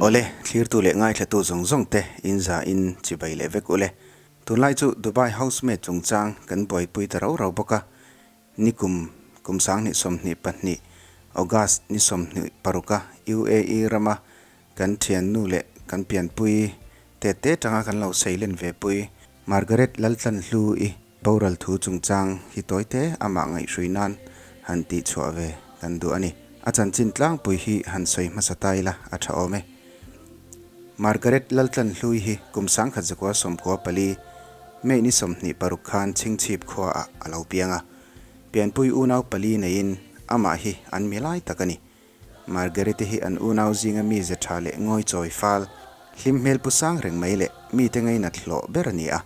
Awle, thlirtu leh ngaithlatu zawng zawng te in za in chibai leh vek ule. Tunlai chu Dubai housemaid chungchang kan buaipui ta rau rau bawk a, Nikum kum 2022 August ni 26 a UAE rama kan thiannu leh kan pianpui te te tanga kan lo seilen ve pui Margaret Laltlanhlu-i boral thu chungchang hi tawite amah ngaihhrui nan han tihchhuah ve kan duh a ni. A chanchin tlangpui hi han sawi hmasa ta ila a tha awm e. Margaret Laltlanhlui hi kum 1994 May ni 26 khan Chhingchhip khuaah a lo piang a. Pianpui unau pali neiin amah hi an mi lai tak a ni. Margarete hi an unau zinga mi ze tha leh ngawi chawi fal, hlim hmel pu sang reng mai leh mite ngainat hlawh ber a ni a.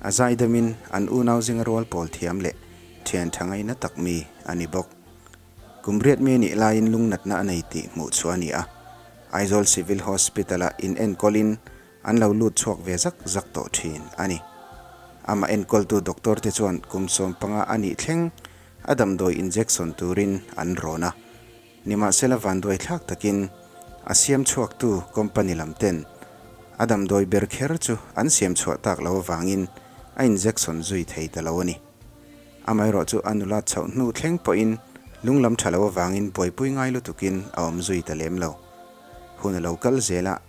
A zaidamin an unau zinga rual pawl thiam leh thian tha ngaina tak mi a ni bawk. Kum riat mi nih laiin lungnatna a nei tih hmuh chhuah a ni a. Aizawl Civil Hospital-ah inenkawlin An lo lut chhuak ve zak zak tawh thin a ni. Amah enkawltu doctor te chuan kum 15 a nih thleng a damdawi injection turin an rawn a. Nimahsela vanduai thlak takin a siam chhuaktu company lam ten a damdawi ber kher chu an siam chhuah tak lo avangin a injection zui thei ta lo a ni. Amaherawh chu a nula chhoh hnu thleng pawhin lunglam tha lo avangin buaipui ngai lutukin a awm zui ta lem lo. Hun a lo kal zel a,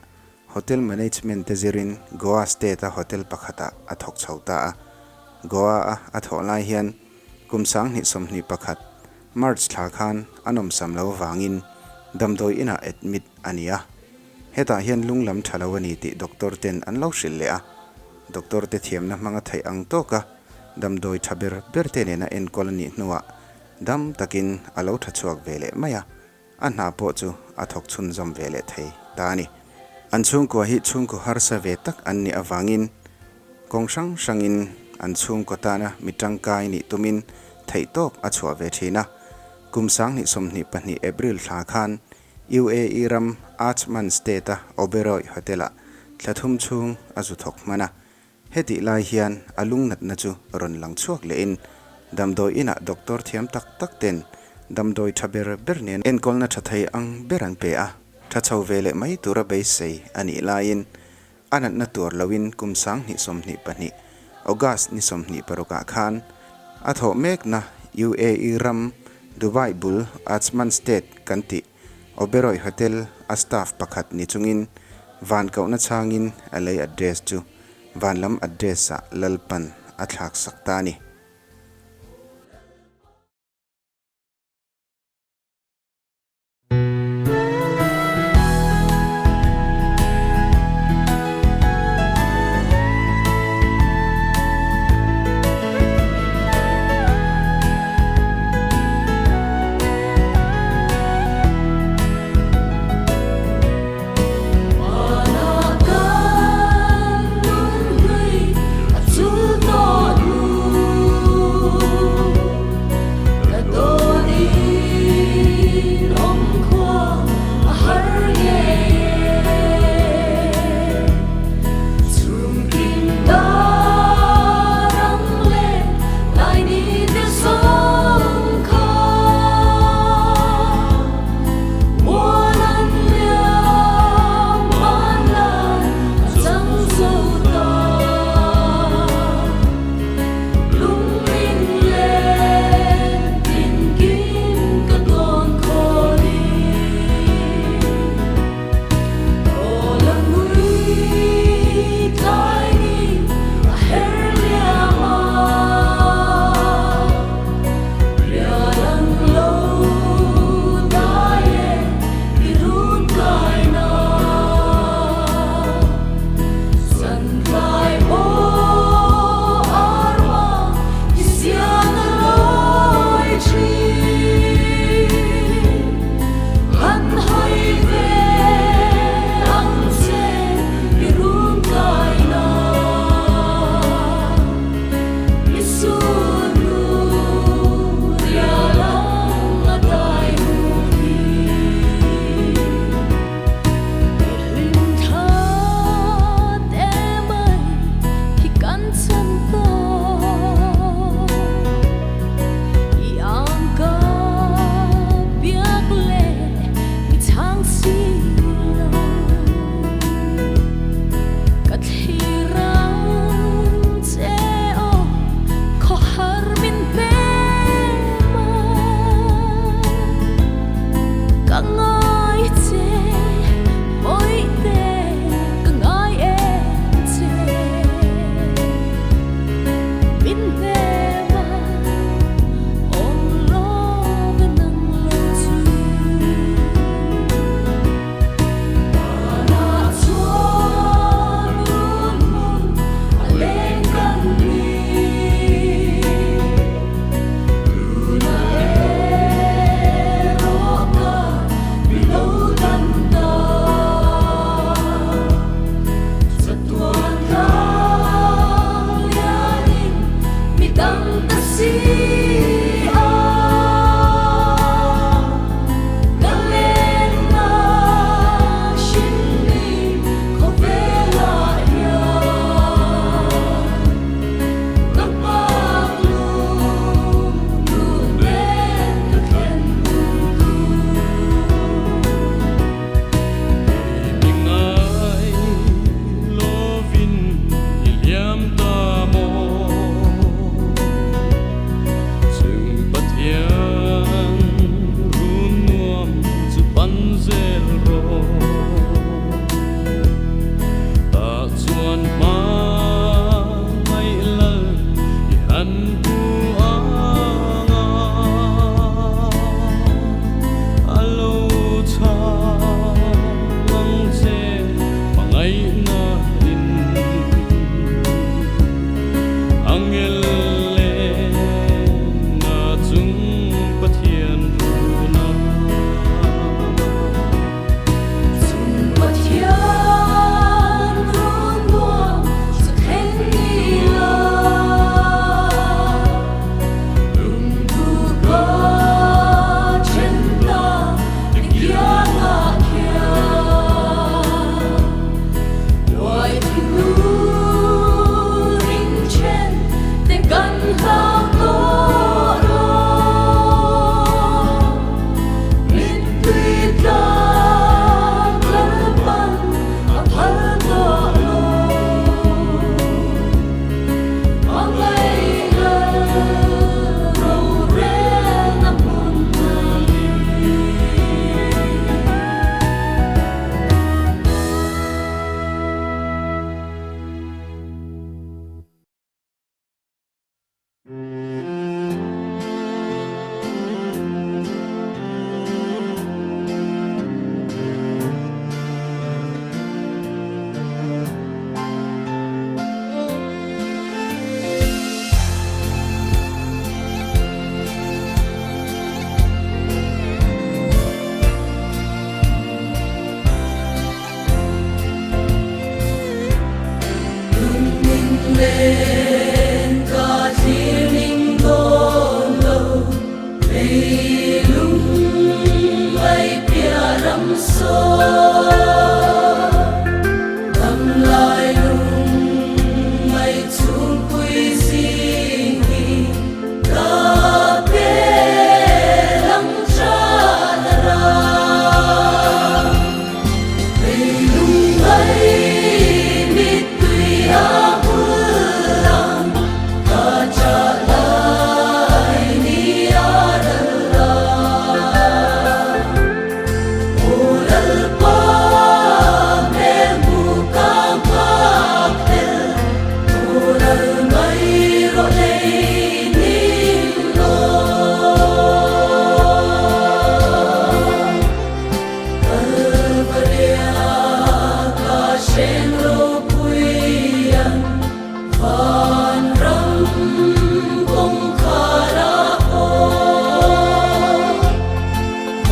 Hotel Management te zirin Goa State a hotel pakhatah a thawk chho ta a. Goa a a thawh lai hian kum 2021 March thla khan a nawmsam lo avangin damdawi inah admit a ni a. Hetah hian lung lam tha lo a ni tih doctor ten an lo hrilh leh a. Doctor te thiamna hmanga theih ang tawka damdawi tha ber ber te nena enkawl a nih hnuah dam takin a lo tha chhuak ve leh mai a. A hna pawh chu a thawk chhunzawm ve leh thei ta a ni. An chhungkua hi chhungkaw harsa ve tak an nih avangin kawng hrang hrangin an chhungkaw tana mi tangkai nih tumin theihtawp a chhuah ve thin a. Kum 2022 April thla khan UAE ram Ajman State-a Oberoi Hotel-ah thla thum chhung a zu thawk hman a. Hetih lai hian a lungnatna chu rawn lang chhuak lehin damdawi inah doctor thiam tak tak ten damdawi tha ber ber nen enkawlna tha thei ang ber an pe a, tha chho ve leh mai tura beisei a nih laiin a natna tuar loin kum 2022 August ni 26 ah khan a thawh mekna UAE ram Dubai bul Ajman State kan tih Oberoi Hotel a staff pakhat ni chungin van kohna chhangin a lei address chu van lam address ah Lalpan a thlak sak ta a ni.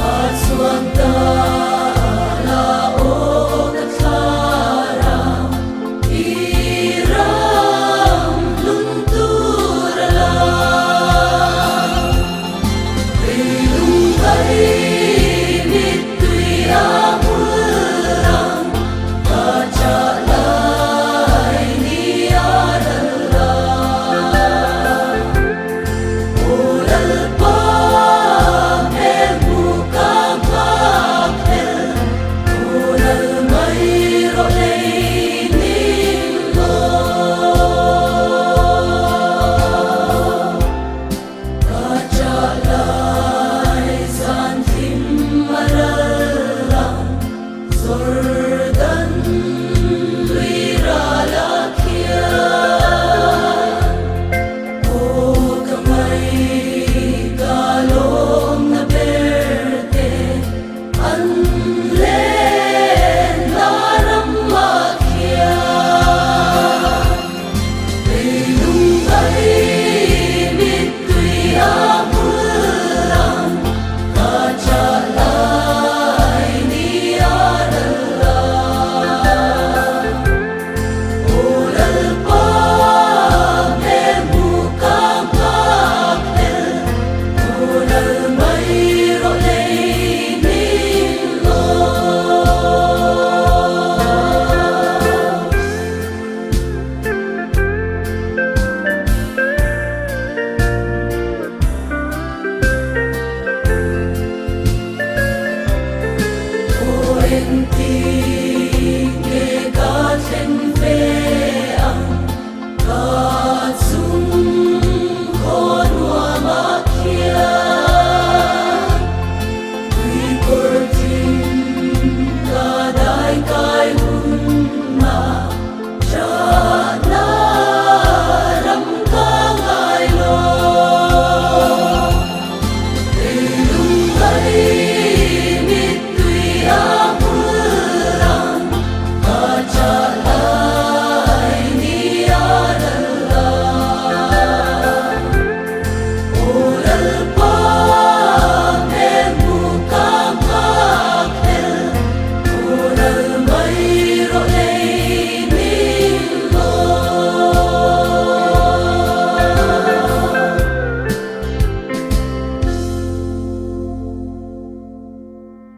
A chuan.